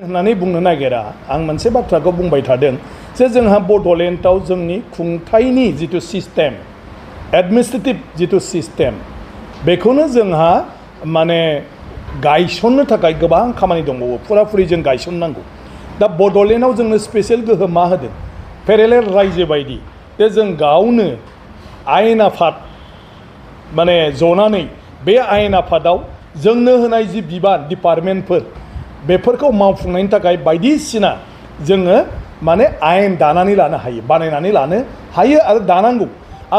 होननानै बुंनो नागिरा आं मोनसे बाथ्राखौ बुंबाय थादों जे जोंहा बड'लेण्डआव जोंनि खुंथायनि जिथु सिस्टेम एडमिनिस्ट्रेटिभ जिथु सिस्टेम बेखौनो जोंहा माने गायसननो थाखाय गोबां खामानि दंबावो फुराफुरि जों गायसननांगौ दा बड'लेण्डआव जोंनो स्पेसियेल गोहोम मा होदों पेरेलेल रायजो बायदि जे जों गावनो आयेन आफाद माने जनानै बे आयेन आफादाव जोंनो होनाय जि बिबान डिपार्टमेन्टफोर बेफोरखौ मावफुंनायनि थाखाय बायदिसिना जोङो माने आयेन दानानै लानो हायो बानायनानै लानो हायो आरो दानांगौ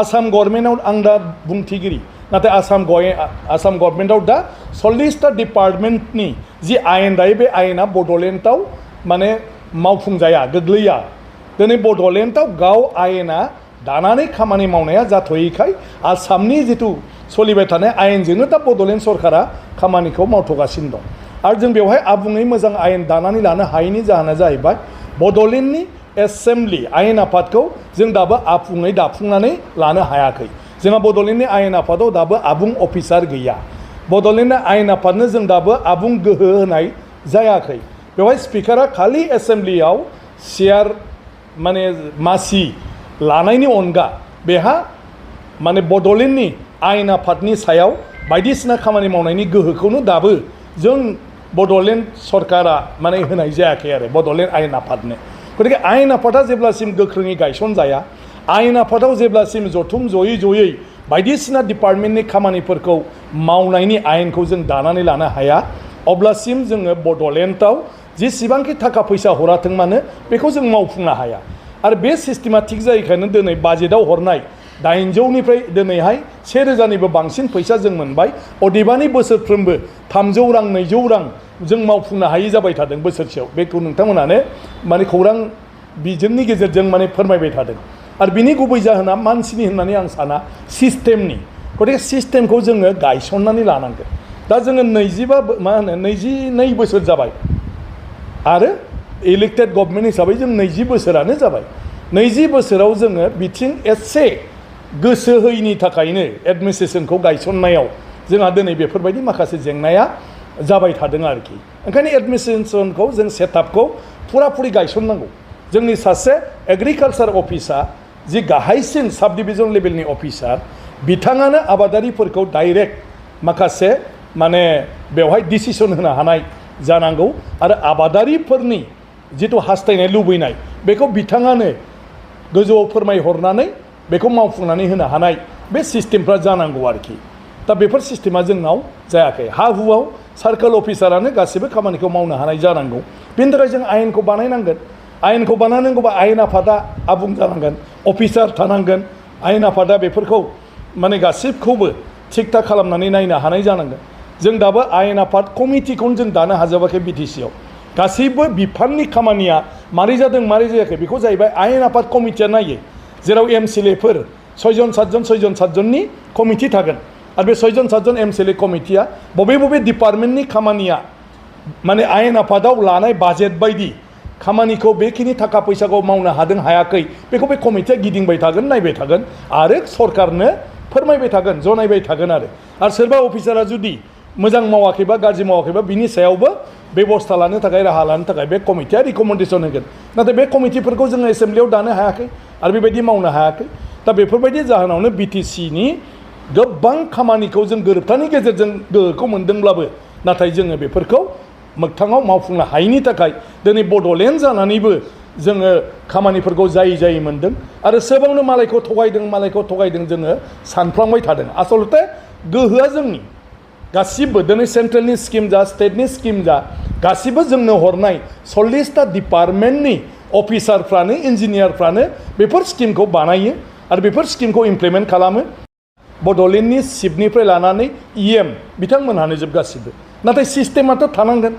आसाम गभर्नमेन्टआव आं दा बुंथिगिरि नाथाय आसाम गभर्नमेन्टआव दा 40टा डिपार्टमेन्टनि जि आयेन दायो बे आयेना बड'लेण्डआव माने मावफुंजाया गोग्लैया दिनै बड'लेण्डआव गाव आयेना दानानै खामानि मावनाया जाथ'यैखाय आसामनि जिथु सोलिबाय थानाय आयेनजोंनो दा बड'लेण्ड सरकारा खामानिखौ मावथ'गासिनो दं आरो जों बेवहाय आबुङै मोजां आयेन दानानै लानो हायैनि जाहोना जाहैबाय बड'लेण्डनि एसेम्बलि आयेन आफादखौ जों दाबो आबुङै दाफुंनानै लानो हायाखै जोंहा बड'लेण्डनि आयेन आफादाव दाबो आबुं अफिसार गैया बड'लेण्डनि आयेन आफादनो जों दाबो आबुं गोहो होनाय जायाखै बेवहाय स्पिकारा खालि एसेम्बलियाव चेयार माने मासि लानायनि अनगा बेहा माने बड'लेण्डनि आयेन आफादनि सायाव बायदिसिना खामानि मावनायनि गोहोखौनो दाबो जों बड'लेण्ड सरकारा माने होनाय जायाखै आरो बड'लेण्ड आयेन आफादनो गतिके आयेन आफादा जेब्लासिम गोख्रोङै गायसनजाया आयेन आफादाव जेब्लासिम जथुम जयै बायदिसिना डिपार्टमेन्टनि खामानिफोरखौ मावनायनि आयेनखौ जों दानानै लानो हाया अब्लासिम जोङो बड'लेण्डआव जेसेबांखि थाखा फैसा हराथों मानो बेखौ जों मावफुंनो हाया आरो बे सिस्टेमा थिग जायैखायनो दिनै बाजेटआव हरनाय 800निफ्राय दिनैहाय 1000निबो बांसिन फैसा जों मोनबाय अदेबानि बोसोरफ्रोमबो 300 रां 200 रां जों मावफुंनो हायि जाबाय थादों बोसोरसेयाव बेखौ नोंथांमोनानो माने खौरां बिजोंनि गेजेरजों माने फोरमायबाय थादों आरो बिनि गुबै जाहोना मानसिनि होननानै आं साना सिस्टेमनि गतिके सिस्टेमखौ जोङो गायसननानै लानांगोन दा जोङो 22 बोसोर जाबाय आरो इलेक्टेड गभर्नमेन्ट हिसाबै जों 20 बोसोरानो जाबाय 20 बोसोराव जोङो बिथिं एसे गोसो होयिनि थाखायनो एडमिनिस्ट्रेसनखौ गायसननायाव जोंहा दिनै बेफोरबायदि माखासे जेंनाया जाबाय थादों आरोखि ओंखायनो एडमिनिस्ट्रेसनखौ जों सेटआपखौ फुराफुरि गायसननांगौ जोंनि सासे एग्रिकालचार अफिसार जि गाहायसिन साब डिभिजन लेभेलनि अफिसार बिथाङानो आबादारिफोरखौ डाइरेक्ट माखासे माने बेवहाय डिसिसन होनो हानाय जानांगौ आरो आबादारिफोरनि जिथु हास्थायनाय लुबैनाय बेखौ बिथाङानो गोजौआव फोरमायहरनानै बेखौ मावफुंनानै होनो हानाय बे सिस्टेमफ्रा जानांगौ आरोखि दा बेफोर सिस्टेमा जोंनाव जायाखै हा हुआव सार्कोल अफिसारानो गासिबो खामानिखौ मावनो हानाय जानांगौ बेनि थाखाय जों आयेनखौ बानायनांगोन आयेनखौ बानायनांगौबा आयेन आफादा आबुं जानांगोन अफिसार थानांगोन आयेन आफादा बेफोरखौ माने गासिबखौबो थिग थाक खालामनानै नायनो हानाय जानांगोन जों दाबो आयेन आफाद कमिटिखौनो जों दानो हाजोबाखै बिटिसिआव गासैबो बिफाननि खामानिया मारै जादों मारै जायाखै बेखौ जाहैबाय आयेन आफाद कमिटिया नायो जेराव एमसिएलएफोर 6 जन 7 जननि कमिटि थागोन आरो बे 6 जन 7 जन एमसिएलए कमिटिया बबे डिपार्टमेन्टनि खामानिया माने आयेन आफादाव लानाय बाजेट बायदि खामानिखौ बेखिनि थाखा फैसाखौ मावनो हादों हायाखै बेखौ बे कमिटिया गिदिंबाय थागोन नायबाय थागोन आरो सरकारनो फोरमायबाय थागोन जनायबाय थागोन आरो सोरबा अफिसारा जुदि मोजां मावाखैबा गाज्रि मावाखैबा बिनि सायावबो बेबस्था लानो थाखाय राहा लानो थाखाय बे कमिटिया रिकमेन्डेसन होगोन नाथाय बे कमिटिफोरखौ जोङो एसेम्बलियाव दानो हायाखै आरो बेबायदि मावनो हायाखै दा बेफोरबायदि जाहोनावनो बिटिसिनि गोबां खामानिखौ जों गोरोबथानि गेजेरजों गोहोखौ मोनदोंब्लाबो नाथाय जोङो बेफोरखौ मोगथाङाव मावफुंनो हायैनि थाखाय दिनै बड'लेण्ड जानानैबो जोङो खामानिफोरखौ जायै मोनदों आरो सोबावनो मालायखौ थगायदों जोङो सानफ्लांबाय थादों आसलते गोहोआ जोंनि गासिबो दिनै सेन्ट्रेलनि स्किम जा स्टेटनि स्किम जा गासिबो जोंनो हरनाय 40टा डिपार्टमेन्टनि अफिसारफ्रानो इन्जिनियारफ्रानो बेफोर स्किमखौ बानायो आरो बेफोर स्किमखौ इमप्लिमेन्ट खालामो बड'लेण्डनि चिफनिफ्राय लानानै इएम बिथांमोनहानो जोब गासिबो नाथाय सिस्टेमाथ' थानांगोन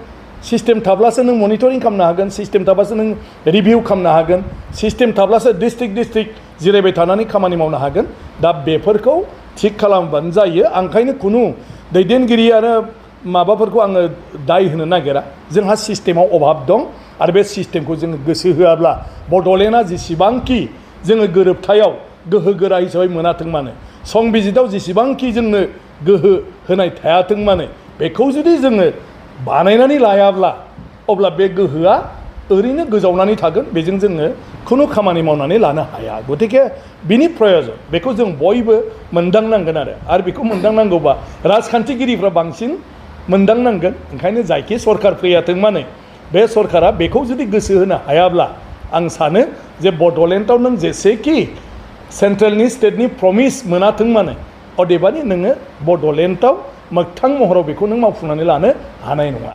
सिस्टेम थाब्लासो नों मनिटरिं खालामनो हागोन सिस्टेम थाब्लासो नों रिभिउ खालामनो हागोन सिस्टेम थाब्लासो डिस्ट्रिक्ट जिरायबाय थानानै खामानि मावनो हागोन दा बेफोरखौ थिग खालामबानो जायो ओंखायनो खुनु दैदेनगिरि आरो माबाफोरखौ आङो दाय होनो नागिरा जोंहा सिस्टेमाव अभाब दं आरो बे सिस्टेमखौ जोङो गोसो होआब्ला बड'लेण्डआ जेसेबांखि जोङो गोरोबथायाव गोहो गोरा हिसाबै मोनाथों मानो संबिजिताव जेसेबांखि जोंनो गोहो होनाय थायाथों मानो बेखौ जुदि जोङो बानायनानै लायाब्ला अब्ला बे गोहोआ ओरैनो गोजावनानै थागोन बेजों जोङो खुनु खामानि मावनानै लानो हाया गतिके बिनि प्रयजन बेखौ जों बयबो मोनदांनांगोन आरो बेखौ मोनदांनांगौबा राजखान्थिगिरिफ्रा बांसिन मोनदांनांगोन ओंखायनो जायखि सरकार फैयाथों मानो बे सरकारा बेखौ जुदि गोसो होनो हायाब्ला आं सानो जे बड'लेण्डआव नों जेसेखि सेन्ट्रेलनि स्टेटनि प्रमिस मोनाथों मानो अदेबानि नोङो बड'लेण्डआव मोगथां महराव बेखौ नों मावफुंनानै लानो हानाय नङा।